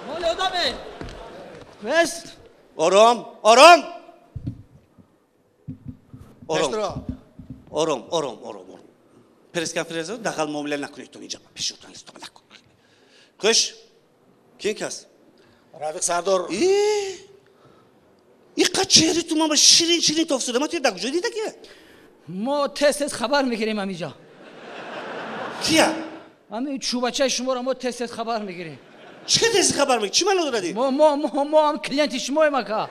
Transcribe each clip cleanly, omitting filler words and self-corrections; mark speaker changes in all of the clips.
Speaker 1: مال آدمه بس
Speaker 2: آرام آرام آرام آرام آرام آرام آرام پرس کنفرانس دخل معامله نکنید تو اینجا پیشتون استقبال نکن کش کی کس
Speaker 3: رفیق سردار
Speaker 2: ای قد چهره تو ما شیرین شیرین تافسوده ما توی در کجا دیده که
Speaker 1: ما تست خبر میگیریم همینجا
Speaker 2: کیه
Speaker 1: همین چوبچه شما رو ما تست خبر میگیریم
Speaker 2: چه تست خبر میگیری چی منو دادی
Speaker 1: ما هم client شما اکا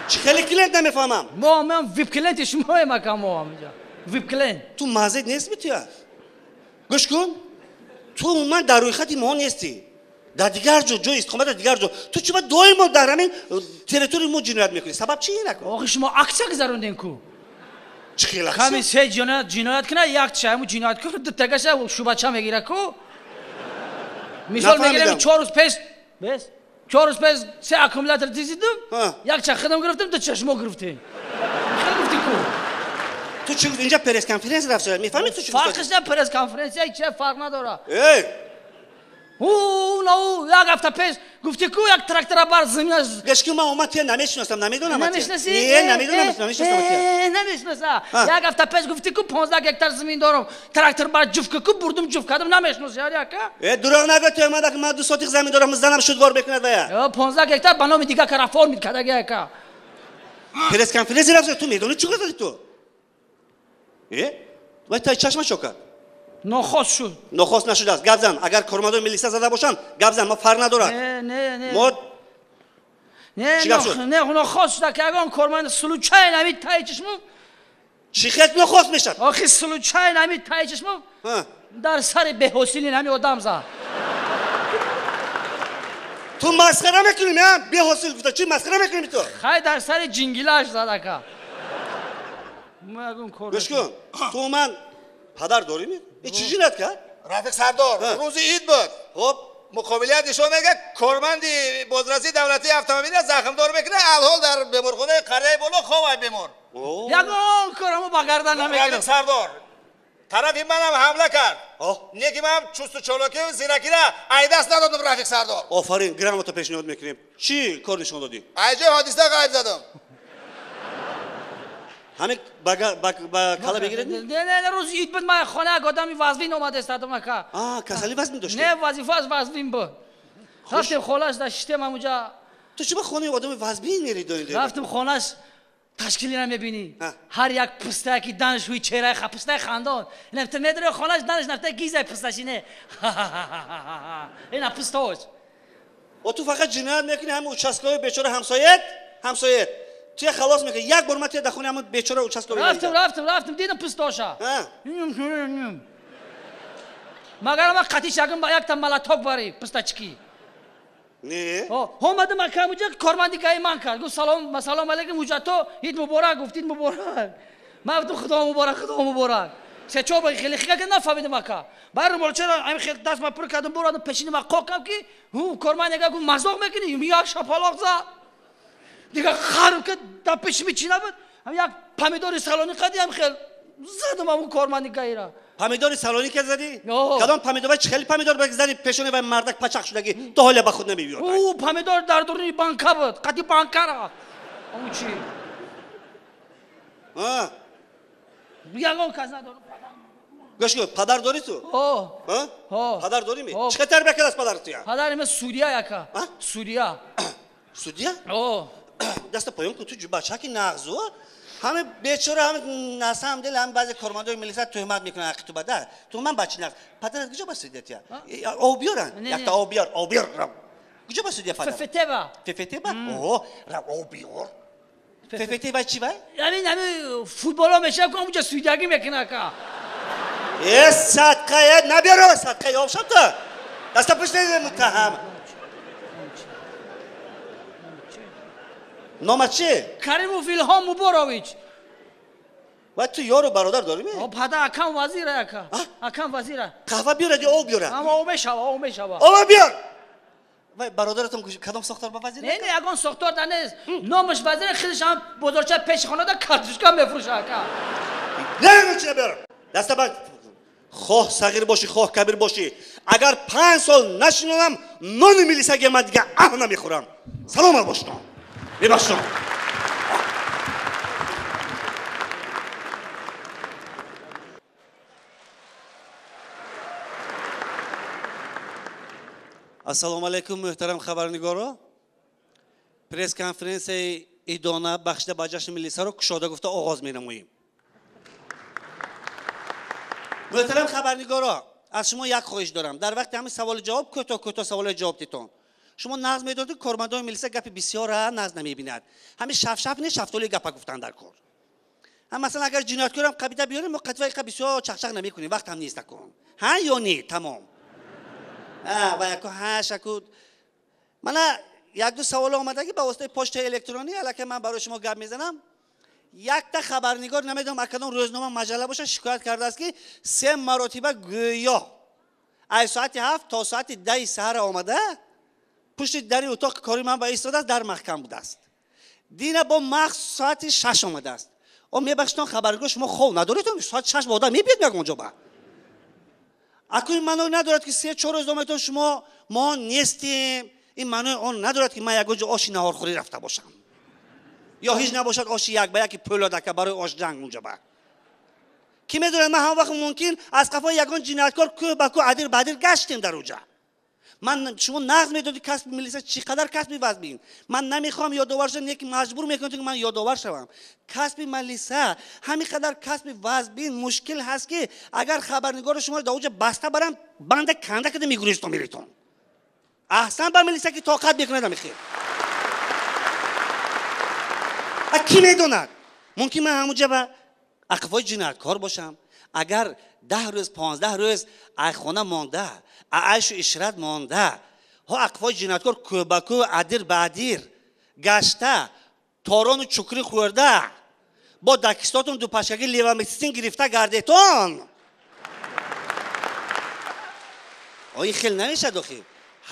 Speaker 2: چه خیلی client نمیفهمم
Speaker 1: ما هم VIP client شما اکا ما هم اینجا VIP client
Speaker 2: تو مزید نیست میتوی گوش کن تو من در روی خطی ما نیستی در دیگر جا جای استقامت در دیگر جا تو چرا دائما در همین territory ما جنایت میکنی سبب چی نکن
Speaker 1: آخه شما عکس گذروندین کو
Speaker 2: چه خیلی
Speaker 1: کمی سه جنایت کنه یک چه همون جنایت کن دو تگش شوبچه میگیره کو مثال میگیرم 4 روز پیش بس 4 روز پیش سه اکومولاتور دیدم یک چه خودم گرفتم دو چشمو گرفتیم خیلی گفتی کو
Speaker 2: تو چی اینجا press conference رفت میفهمی تو چی
Speaker 1: فرقش نه press conference یک چه فرق نداره
Speaker 2: ای
Speaker 1: او نه او یک هفته پیش گفتی کو یک تراکتور بر زمینش
Speaker 2: گشکی من اومد تیا نمیشناسم نمیدونم
Speaker 1: نمیشناسی
Speaker 2: نه نمیدونم نمیشناسم
Speaker 1: نمیشناسم یک هفته پیش گفتی کو 15 هکتار زمین دارم تراکتور بر جفت کو بردم جفت کردم نمیشناسی یار یکا
Speaker 2: ای دروغ نگو تو من من 2 ساعت زمین دارم زنم شدوار بکند ویا
Speaker 1: 15 هکتار به نام دیگه کار فرم کرده یکا
Speaker 2: press conference رفت تو میدونی چی گفتی تو ای وای تا چشم شوکا
Speaker 1: ناخواست شد
Speaker 2: ناخواست نشده است گپ زن اگر کارمندان ملیسا زده باشند گپ زن ما فرق ندارد
Speaker 1: نه نه نه
Speaker 2: ما
Speaker 1: نه نه نه ناخواست شده که اگر کارمند سلوچه نمی تای چشمم
Speaker 2: چی خیلی ناخواست میشد
Speaker 1: آخه سلوچه نمی تای چشمم در سر بهحاصلی نمی آدم زد
Speaker 2: تو مسخره میکنی نه بهحاصل گفته چی مسخره میکنی تو
Speaker 1: خیلی در سر جینگیلاش زد اکا ما اگم کار
Speaker 2: گوش کن تو من پدر داریم این چی جنایت کرد
Speaker 3: رفیق سردار روز عید بود
Speaker 2: خب
Speaker 3: مقابلیت نشون میگه کارمندی بازرسی دولتی اتومبیل زخمدار میکنه الحال در بیمارخانه قریه بالا خواب بیمار
Speaker 1: یگان کارمو با گردن نمیگیرم
Speaker 3: رفیق سردار طرف منم حمله کرد نیکی من چست و چالاکی و زیرکی را ای دست ندادم رفیق سردار
Speaker 2: آفرین گرامتو پیشنهاد میکنیم چی کار نشون دادی
Speaker 3: ایجای حادثه غیب زدم
Speaker 2: همین با کلا بگیرید
Speaker 1: نه نه نه روز عید بود من خانه یک آدمی وزنین اومده استادم اکا
Speaker 2: آه کسالی وزن داشتی
Speaker 1: نه وظیفه از وزنین بود رفتیم خونه‌اش داشتیم همونجا
Speaker 2: تو چرا خونه آدم وزنین میری داری
Speaker 1: رفتیم خونه‌اش تشکیلی نمیبینی هر یک پسته که دانش روی چهره پسته خندان نفته میداره خونه‌اش دانش نفته گیزه پستش اینه اینا پستاش
Speaker 2: و تو فقط جنایت میکنی هم участковый بیچاره همسایت همسایت توی خلاص میکنی یک بار من توی در خونه همون بیچاره участковый
Speaker 1: رفتم رفتم رفتم دیدم پستاشه مگر من قطعی شکم با یک تا ملاتوک باری پستاچکی
Speaker 2: نه
Speaker 1: اومدم اکا اونجا کارمندی گای من کرد گفت سلام سلام علیکم حجتو عید مبارک گفت عید مبارک من گفتم خدا مبارک خدا مبارک سه چهار بار خیلی خیلی نفهمیدم اکا بعد مالچه همین خیلی دست من پر کردم بردم پیشین من قاقم که هو کارمند گفت مزاق میکنی یک شپالاق زد دیگه خرم که در پیش می چی نبود هم یک پمیدور سالونی قدی هم خیلی زدم همون کارمندی گایرا
Speaker 2: پمیدور سالونی که زدی کدام پمیدور خیلی پمیدور بگ زدی پیشونه و مردک پچق شدگی تو حالا به خود نمیبیاد
Speaker 1: او پمیدور در درونی بانکا بود قدی بانکا را اون چی
Speaker 2: ها
Speaker 1: یگان کس ندارم
Speaker 2: گوش کن پدر داری تو
Speaker 1: ها
Speaker 2: پدر داری می چه تربیت کرد از پدر تو
Speaker 1: پدر من سوریه یکا سوریه
Speaker 2: سوریه دست پایان کن تو بچه که نغزو همه بیچاره همه نسم دل هم بعضی کارمندای ملیسا تهمت میکنن حق تو بده تو من بچه نغز پدرت کجا بسیدت یا آب بیارن یک تا آب بیار آب بیار رو کجا بسیدی پدر
Speaker 1: ففته با
Speaker 2: ففته با اوه رو آب بیار ففته با چی با
Speaker 1: همین همین فوتبال میشه که اونجا سویدگی میکنه که
Speaker 2: ای صدقه نبیاره صدقه آب شد تو دست پشت متهم نامت چیه؟
Speaker 1: کریموف ایلهام مبارویچ
Speaker 2: و تو یارو برادر داری می؟
Speaker 1: پدر اکم وزیره اکا اکم وزیره
Speaker 2: قهوه بیاره دی آب بیاره
Speaker 1: اما آب میشوه آب میشوه
Speaker 2: آب بیار وای برادرتون کدام ساختار با وزیر
Speaker 1: نه نه یگان ساختار در نیست نامش وزیر خودش هم بازارچه پیش خانه در کارتوشکا میفروشه اکا
Speaker 2: نه نه چه بیار دست بعد Хоҳ сағир бошӣ, хоҳ кабир бошӣ, агар 5 сол нашинонам, нони милисагия ман дига аҳ намехӯрам. Саломат бошитон, мебахшитон. Ассалому алайкум, муҳтарам хабарнигоро. Пресс-конференсияи идона бахшида ба ҷашни милисаро кушода гуфта оғоз менамоем. Муҳтарам хабарнигоро, аз шумо як хоҳиш дорам. Дар вақти ҳамин саволу ҷавоб кӯтоҳ кӯтоҳ саволҳои ҷавоб дитон. Шумо нағз медонед, ки кормандони милиса гапи бисёра нағз намебинад. Ҳамин шафшаф не, шафтоли гапа гуфтан дар кор. Ҳам масалан агар ҷинояткорам қабида биёрем, мо қатва иқа бисёр чақчақ намекунем, вақт ҳам нест акун. Ҳа ё не? Тамом. Ва яку ҳа шаку. Мана як-ду савол омадаги ба воситаи почтаи электронӣ, аллакай ман барои шумо гап мезанам. Якта хабарнигор, намедонам акадом рӯзнома маҷалла бошад, шикоят кардааст, ки 3 маротиба гӯё аз соати 7 то соати 10 саҳара омада пушти дари утоқи кори ман ба истодааст, дар маҳкам будааст. Дина бо махз соати 6 омадааст. О, мебахшитон, хабарнигор, шумо хов надоред, соати 6 ба одам мебиёд мегӯ онҷо ба. Акун маъно надорад, ки 3-4 рӯз омадетон шумо мо нестем. Ин маънои он надорад, ки ман ягон ҷо оши наҳорхӯрӣ рафта бошам. Ё ҳеҷ набошад оши як ба яки пӯлодака барои ош ҷанг унҷо ба. Ки медонад, ман ҳама вақт мумкин аз қафои ягон ҷинояткор кӯҳ ба кӯҳ адир ба адир гаштем дар уҷа. Ман шумо нағз медонед, касби милиса чӣ қадар касби вазмин. Ман намехоҳам ёдовар шавам, не ки маҷбур мекунед, ки ман ёдовар шавам. Касби милиса ҳамин қадар касби вазмин мушкил ҳаст, ки агар хабарнигори шуморо дар уҷа баста барам, банда канда када мегурезтон меретон. Аҳсан ба милиса, ки тоқат мекунад ҳамин хел. А ки медонад? Мумкин ман ҳамунҷа ба ақфои ҷинояткор бошам. Агар 10 рӯз, 15 рӯз ай хона монда, айшу ишрат монда, ҳо ақфои ҷинояткор кӯ ба кӯ, адир ба адир гашта, торону чукрӣ хӯрда, бо дакистотон дупашкаги левамецин гирифта гардетон. Ин хел намешад охи.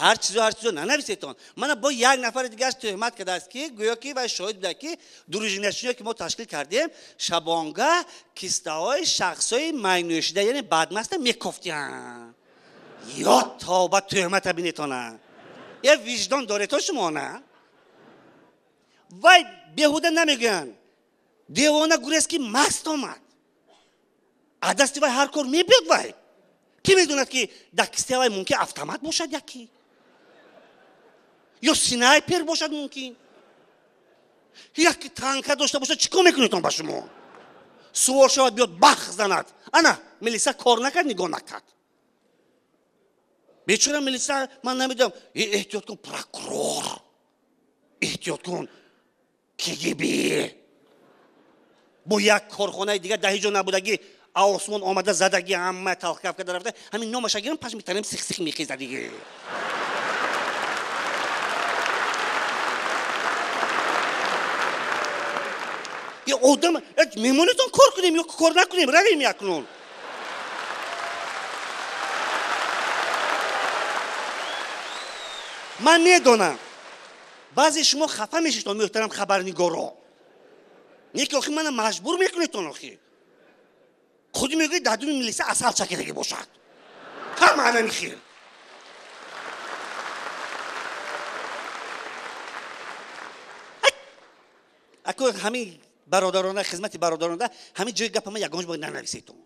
Speaker 2: Ҳар чизо, ҳар чизо нанависетон. Мана бо як нафари дигараш тӯҳмат кардааст, ки гӯё ки вай шоҳид буда, ки дружинашиное, ки мо ташкил кардем, шабонга кистаҳои шахсҳои майнӯшида, яъне бадмаста мекофтиянд. Ё тавба, тӯҳмата бинетона. Е виҷдон дорето шумо, на? Вай беҳуда намегӯянд. Девона гурез, ки маст омад. Аз дасти вай ҳар кор мебиёд вай. Ки медонад, ки дар кистаи вай мумкин автомат бошад яки? Ё снайпер бошад мумкин? Яки танка дошта бошад, чӣ кор мекунедон ба шумо? Сувор шавад, биёд бах занад. Ана, милиса кор накард, нигоҳ накард. Бечора милиса, ман намедонам, эҳтиёт кун прокурор, эҳтиёт кун КГБ. Бо як корхонаи дигар дар ҳеҷ ҷо набудагӣ, осмон омада задагӣ, ҳама талхкаф карда рафта, ҳамин номаша гирам, паш метанем, сих-сих мехезад диге. Ё одам, мемонедон кор кунем ё кор накунем, равем якнун. Ман медонам, баъзе шумо хафа мешитон, муҳтарам хабарнигоро. Не ки охи мана маҷбур мекунедтон охи. Худи мегӯед, дар думи милиса асал чакидагӣ бошад. Ҳама ана михел. Ако ҳамин бародарона, хизмати бародарона, ҳамин ҷои гапа ман ягон ҷо бояд нанависетон.